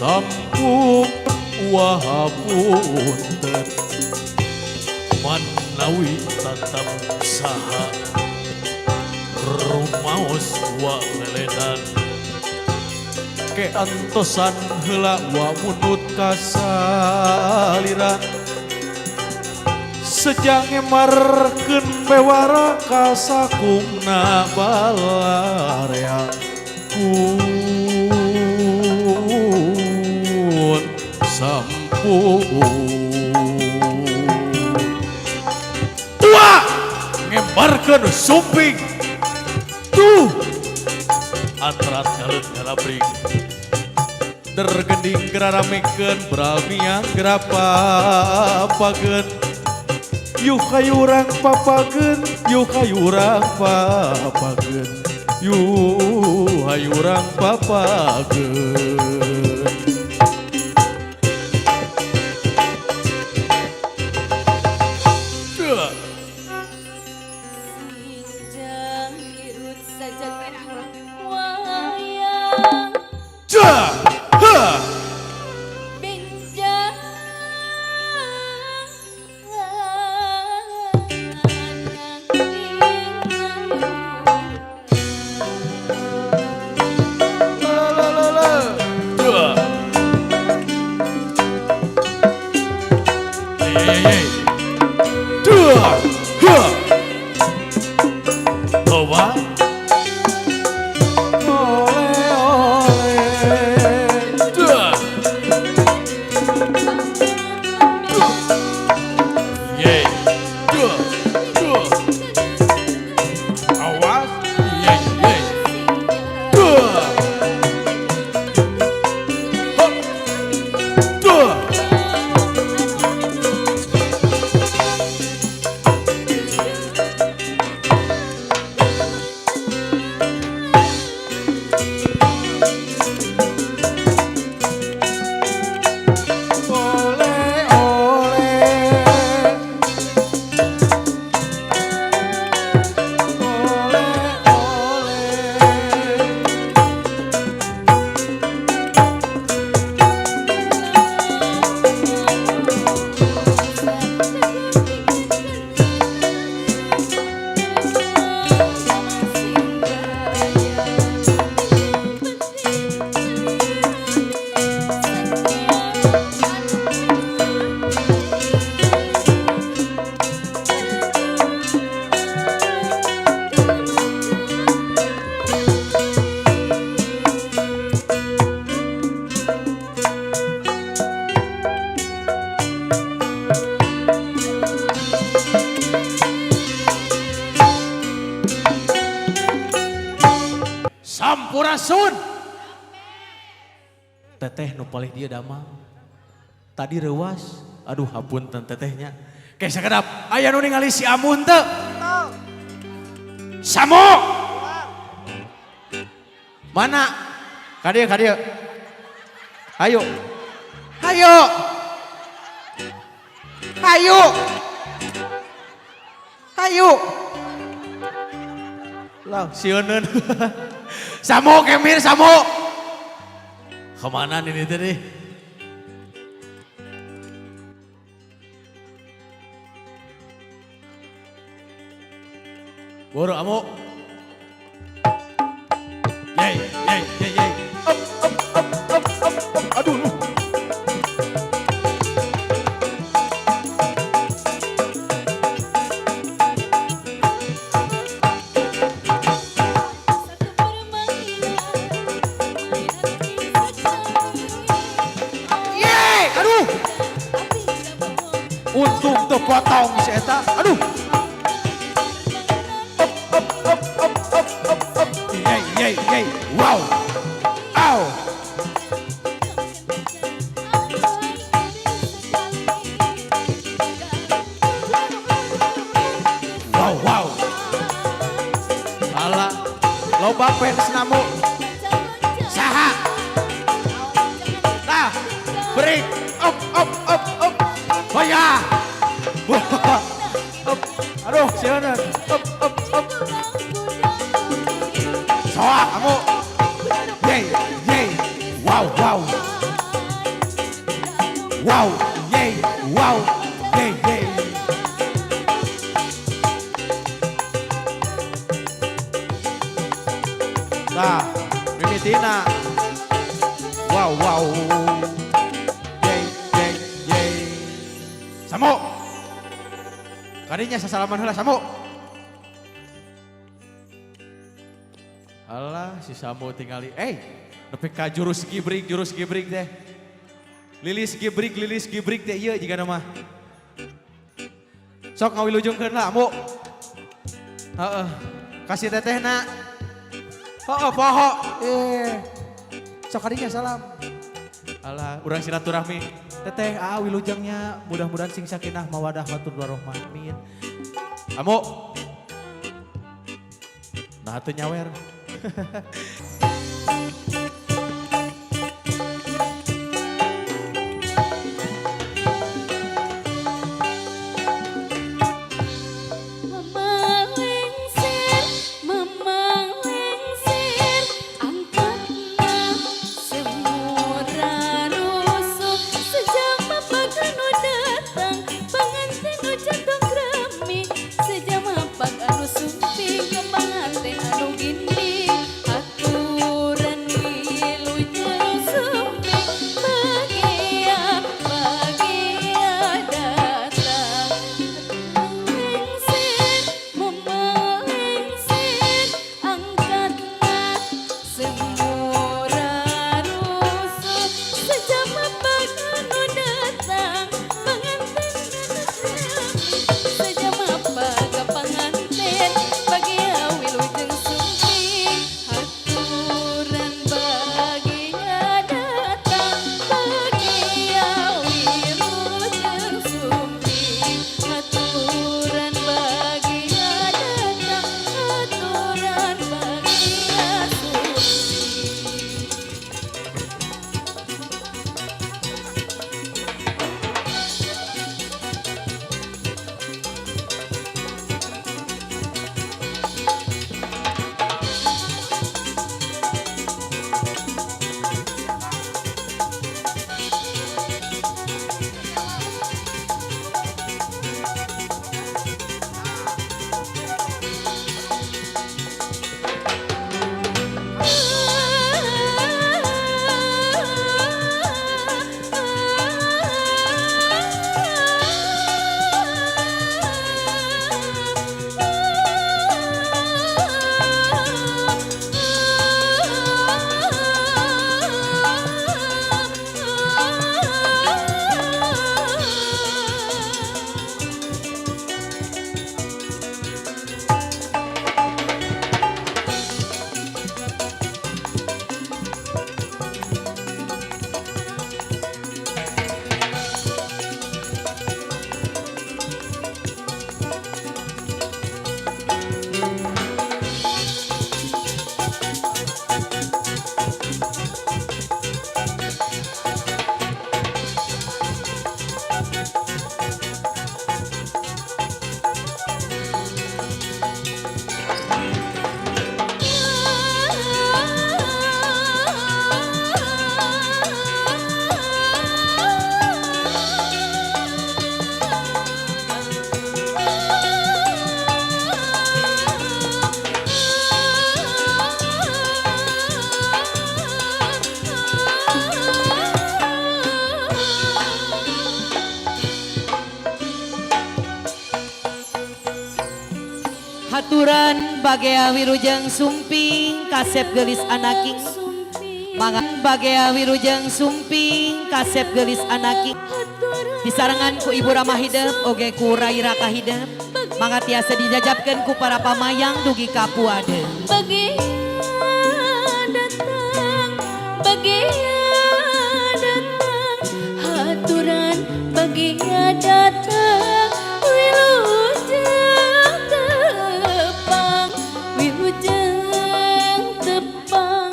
Sampun wahapunten manawi tatap saha rumaos wa leledan ke antosan heula wa munut kasaliran sejang ngemarkeun bewara kasakungna balarea kun sampun tua ngemarkeun sumping tuh antrat galut galabring tergending geraramekeun bramiang gerapapageun yuk hayurang papageun yuk hayurang papageun yuk hayurang papageun. Sinjang irut saja wayang Ja, ha, benjang la la la la. Ja. Hey, hey, hey. Dua, ha. Toba. Ole, ole. Dua. Yeay. Dua, dua. Awas. Yeay, yeay. Dua. Hop. Dua. Ole, ole. Ole, ole. Sampurasun. Teteh nu palih dia damang. Tadi reuas, aduh hapunten tetehnya. Ke sakedap, aya nu ningali si Amun teu? Samo. Mana? Ka dieu, ka dieu. Ayo. Ayo. Ayo. Ayo. Lah, sieuneun. Samo Kemir, Samo. Kemana ini tadi? Boro amu. Yeay, yeay, yeay, yeay. Up, up, up, up, up, up. Aduh. Lu. Satu permainan, mainan sekali. Yeay, aduh. Untung tuh potong si eta. Aduh. Up, up, up, up, up, up, up. Yeay, yeay, yeay. Wow. Ow. Wow, wow. Alah, loba fans namu. Saha? Nah, beri. Up, up, up, up. Oh ya. Up. Aduh, siapa? Up, up, up. Soak kamu. Yeay, yeay. Wow, wow. Wow, yay, wow, yay, yay. Nah, mimitina. Wow, wow. Yay, yay, yay. Samo. Kadinya sasalaman heula Samo. Alah, si Samo tingali. Nepi ka jurus gibrik teh. Lilis gibrik teh ieu jigana mah. Sok ngawilujengkeun lah, Ambu. Heeh. Kasih tetehna. Heeh, poho. Sok kadinya salam. Alah, urang silaturahmi. Teteh, wilujengnya mudah-mudahan sing sakinah mawadah warohmah. Amin. Ambu. Nah, teu nyawer. Memang lengser, angkatna semua rusuh. Sejak bapak anu datang, pengantin nu jantung rami. Sejak bapak anu sumping, ke pengantin anu gini. Aturan wilujeng sumping, bahagia, bahagia datang. Lengser, memang lengser, angkatna semua rusuh. Sejak bapak anu datang, pengantin anu rami. Sejak bapak ke pengantin, bahagia wilujeng sumping. Aturan bahagia datang, bahagia wilujeng sumping. Aturan bahagia datang, aturan bahagia sumping. Haturan bagea wilujeng sumping kasep gelis anaking. Mangan bagea wilujeng sumping kasep gelis anaking. Disarengan ku Ibu Ramah hidep oge ku Rai Raka hidep. Mangga tiasa dijajabkeun ku para pamayang dugi ka puade. Bagia datang, bagia datang, haturan bagia datang, wilujeng tepang, wilujeng tepang,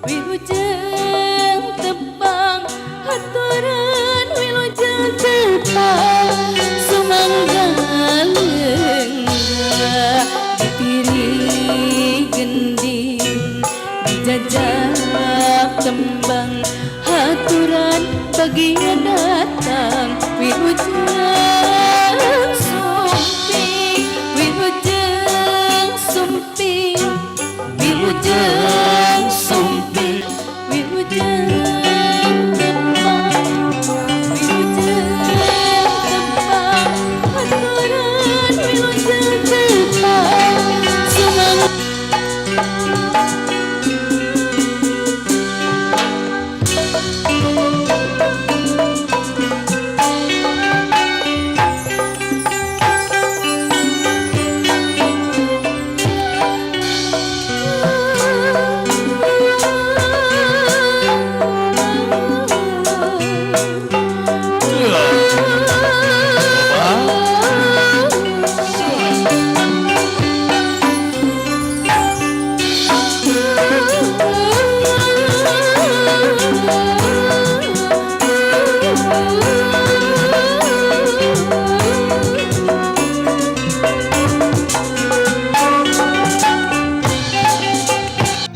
wilujeng tepang, haturan wilujeng tepang, sumangga lenggah dipiri gending, dijajab tembang, haturan Bagia datang wilujeng sumping, wilujeng sumping, wilujeng sumping, wilujeng tepang, wilujeng tepang, haturan wilujeng tepang, sumang.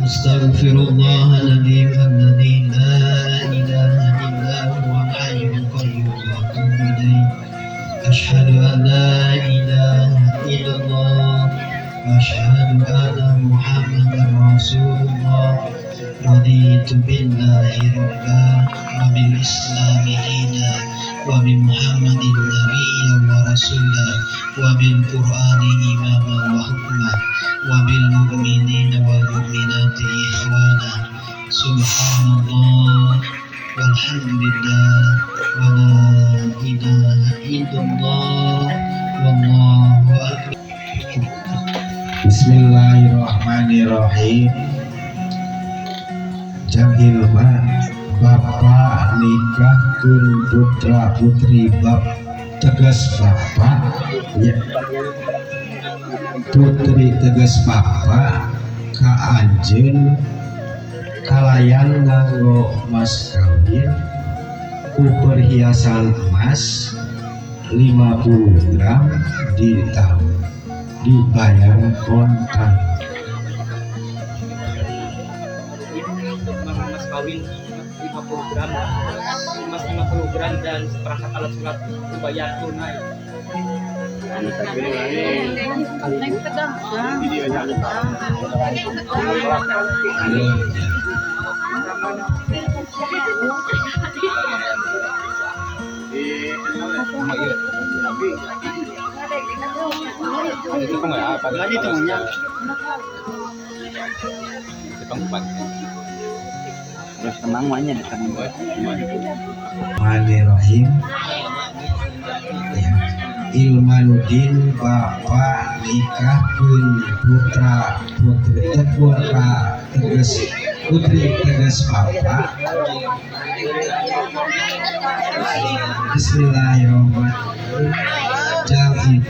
أستغفر الله العظيم الذي لا إله إلا هو الحي القيوم وأتوب إليه. أشهد أن لا إله إلا الله وأشهد أن محمدا رسول الله. رضيت بالله ربا وبالإسلام دينا وبمحمد نبيا ورسولا وبالقرآن إماما وحكما وبالمؤمنين والمؤمنات إخوانا. سبحان الله والحمد لله ولا إله إلا الله والله أكبر. Bismillahirrahmanirrahim. Jang Hilman, bapak nikahkeun putra putri bab tegas bapak ya, putri tegas bapak ka anjeun kalayan nganggo mas kawin ku perhiasan emas 50 gram dibayar kontan. Mas kawin 50 gram, emas 50 gram dan seperangkat alat sholat dibayar tunai. Bismillahirrahmanirrahim. Ya. Ilmanuddin, bapak nikahkeun putra putri putra tegas putri tegas bapak. Bismillahirrahmanirrahim.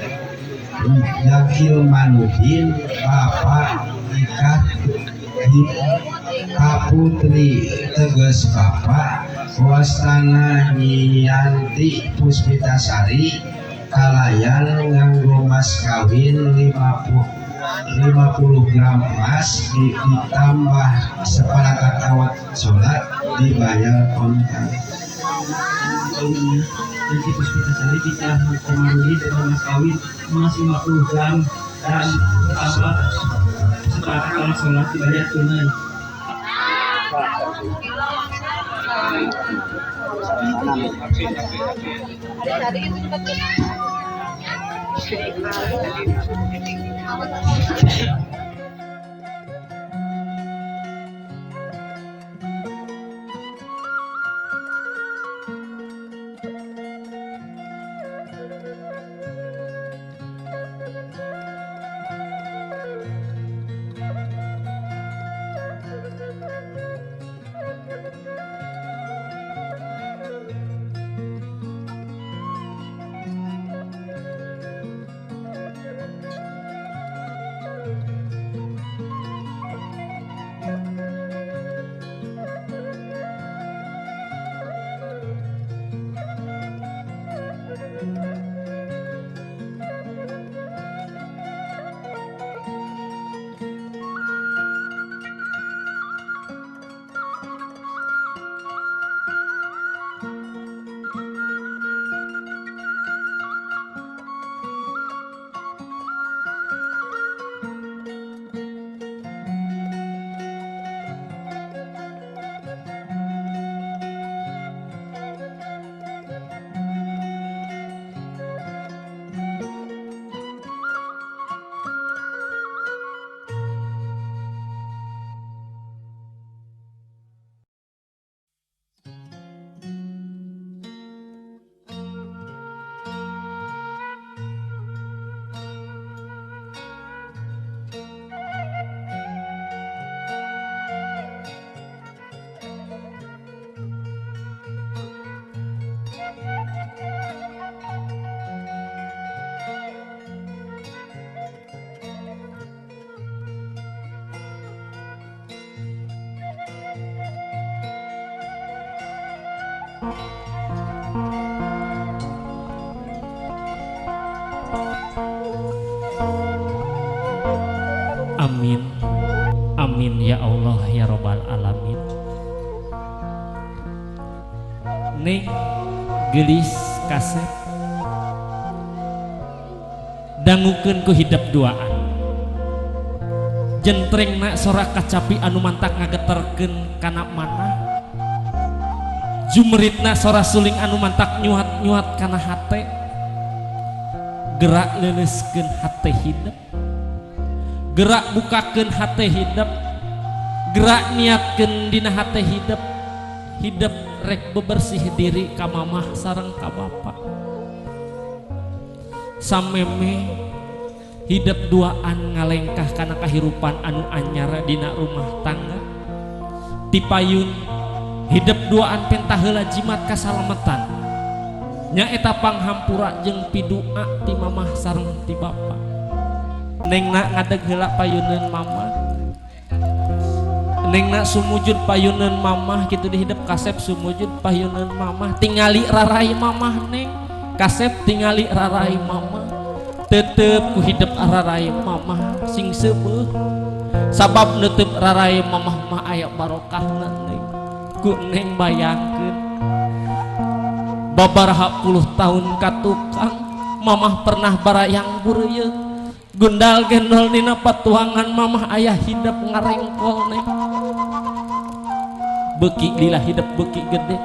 Jang Ilmanuddin, bapak nikah ka putri tegas bapak wastana Nyianti Puspitasari kalayan nganggo mas kawin 50 gram emas ditambah seperangkat alat sholat dibayar kontan. Nanti Puspitasari nikah Komarudin dengan mas kawin emas 50 gram dan tambah seperangkat alat sholat dibayar tunai. Amin. Amin ya Allah ya Robbal Alamin. Neng gelis kasep dangukeun ku hidep duaan. Jentrengna sora kacapi anu mantak ngageterkeun kana manah. Jumeritna sora suling anu mantak nyuat-nyuat kana hate. Gerak leuleuskeun hate hidep. Gerak bukakeun hate hidep. Gerak niatkeun dina hate hidep. Hidep rek bebersih diri ka mamah sareng ka bapa. Sameme hidep duaan ngalengkah kana kahirupan anu anyar dina rumah tangga. Tipayun hidep duaan pentah heula jimat kasalametan. Nyaeta panghampura jeung pidua ti mamah sareng ti bapa. Nengna ngadeg heula payuneun mamah. Nengna sumujud payuneun mamah kitu di hidep kasep sumujud payuneun mamah. Tingali rarai mamah neng. Kasep tingali rarai mamah. Tetep ku hidep rarai mamah sing seubeuh. Sabab neuteup rarai mamah mah aya barokahna neng. Ku neng bayangkeun babaraha puluh tahun ka tukang mamah pernah barayang bureuyeung. Gundal gendol dina patuangan mamah ayah hidep ngarengkol neng. Beuki lila hidep beuki gede,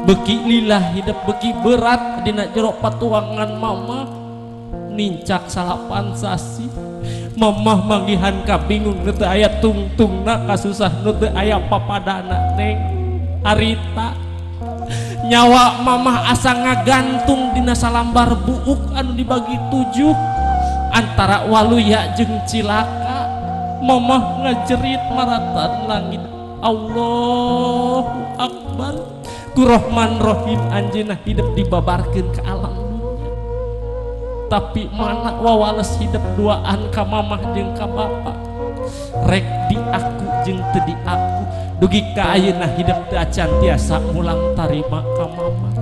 beuki lila hidep beuki berat dina jero patuangan mamah. Nincak salapan sasi mamah manggihan kabingung nu teu aya tungtungna kasusah nu teu aya papadana neng. Harita nyawa mamah asa ngagantung dina salambar buuk anu dibagi 7 antara waluya jeung cilaka. Mamah ngajerit maratan langit. Allahu Akbar. Ku Rahman Rohim anjeunna hidep dibabarkeun ka alam dunya. Tapi mana wawales hidep duaan ka mamah jeung ka bapa. Rek di aku jeung teu di aku. Dugi ka ayeuna hidep teu acan tiasa mulang tarima ka mamah.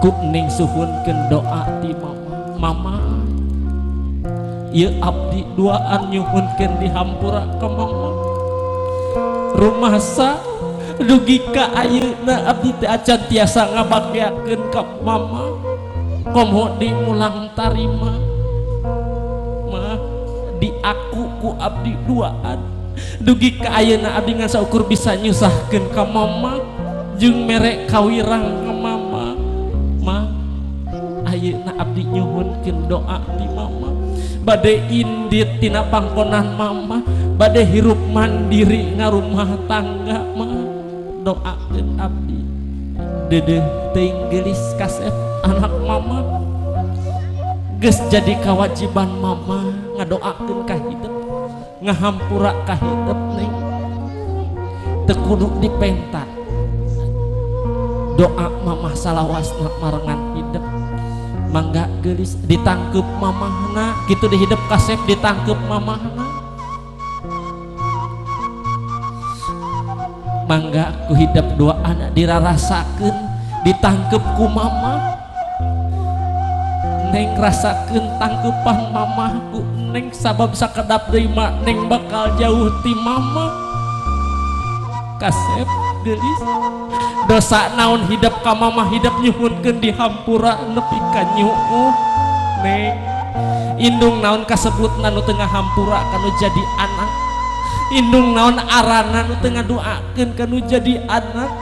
Ku ning suhunkeun doa ti mama. Mama ieu abdi duaan nyuhunkeun dihampura ka mama. Rumasa dugi ka ayeuna abdi teu acan tiasa ngabagyakeun ka mama. Komo di mulang tarima. Mah di aku ku abdi duaan. Dugi ka ayeuna abdi ngan saukur bisa nyusahkeun ka mama jeung mere kawirang ka mama. Mah ayeuna abdi nyuhunkeun doa ti mama. Bade indit tina pangkonan mama, bade hirup mandiri ngarumah tangga mah. Doakeun abdi. Dedeh teuing geulis kasep anak mama. Geus jadi kewajiban mama ngadoakeun ka hidep, ngahampura ka hidep neng. Teu kudu dipenta. Doa mamah salawasna marengan hidep. Mangga geulis ditangkeup mamahna kitu di hidep kasep ditangkeup mamahna. Mangga ku hidep duaan dirarasakeun ditangkeup ku mamah. Neng rasakeun tangkeupan mamah ku neng sabab sakedap deui mah neng bakal jauh ti mama. Kasep geulis dosa naon hidep ka mamah hidep nyuhunkeun dihampura nepi ka nyuuh neng. Indung naon kasebutna nu teu ngahampura kanu jadi anak. Indung naon arana nu teu ngaduakeun kanu jadi anak.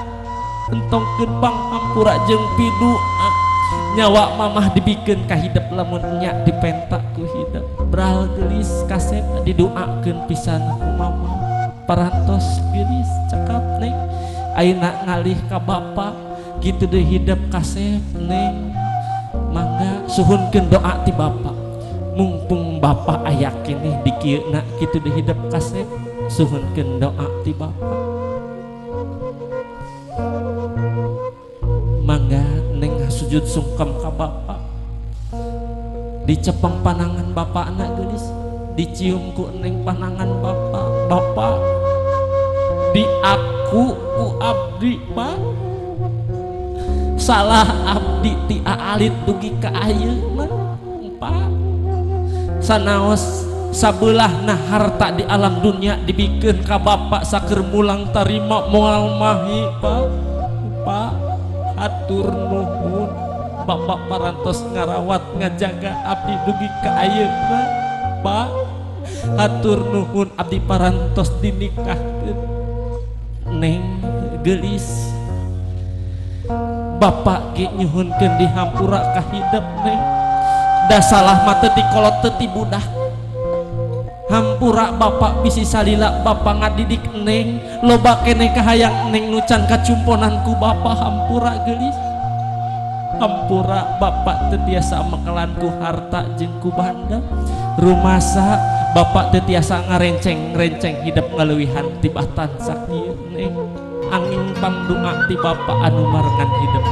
Entongkeun panghampura jeung pidua. Nyawa mamah dibikeun ka hidep lamun nya dipenta ku hidep. Bral geulis kasep diduakeun pisan ku mamah. Parantos geulis cekap neng. Ayeuna ngalih ka bapa kitu deui hidep kasep neng. Mangga suhunkeun doa ti bapa. Mumpung bapa aya keneh di kieuna kitu deui hidep kasep suhunkeun doa ti bapa. Mangga neng sujud sungkem ka bapa. Dicepeng panangan bapakna geulis. Dicium ku neng panangan bapak. Bapak diaku ku abdi Pak. Salah abdi ti alit dugi ka ayeuna Pak. Sanaos sabelahna harta di alam dunia dibikeun ka bapak saker mulang tarima moal mahi Pak. Pak hatur nuhun bapak parantos ngarawat ngajaga abdi dugi ka ayeuna Pak. Hatur nuhun abdi parantos dinikahkeun neng geulis. Bapak ge nyuhunkeun dihampura ka hidep neng. Da salah mah teu ti kolot teu ti budak. Hampura bapak bisi salila bapak ngadidik neng, loba keneh kahayang neng nu can kacumponan ku bapak. Hampura geulis. Hampura bapak teu tiasa mekelan ku harta jeung ku banda. Rumasa bapak teu tiasa ngarenceng-renceng hidep ngaleuwihan tibatan sakieu neng. Angin pangdunga ti bapak anu marengan hidep.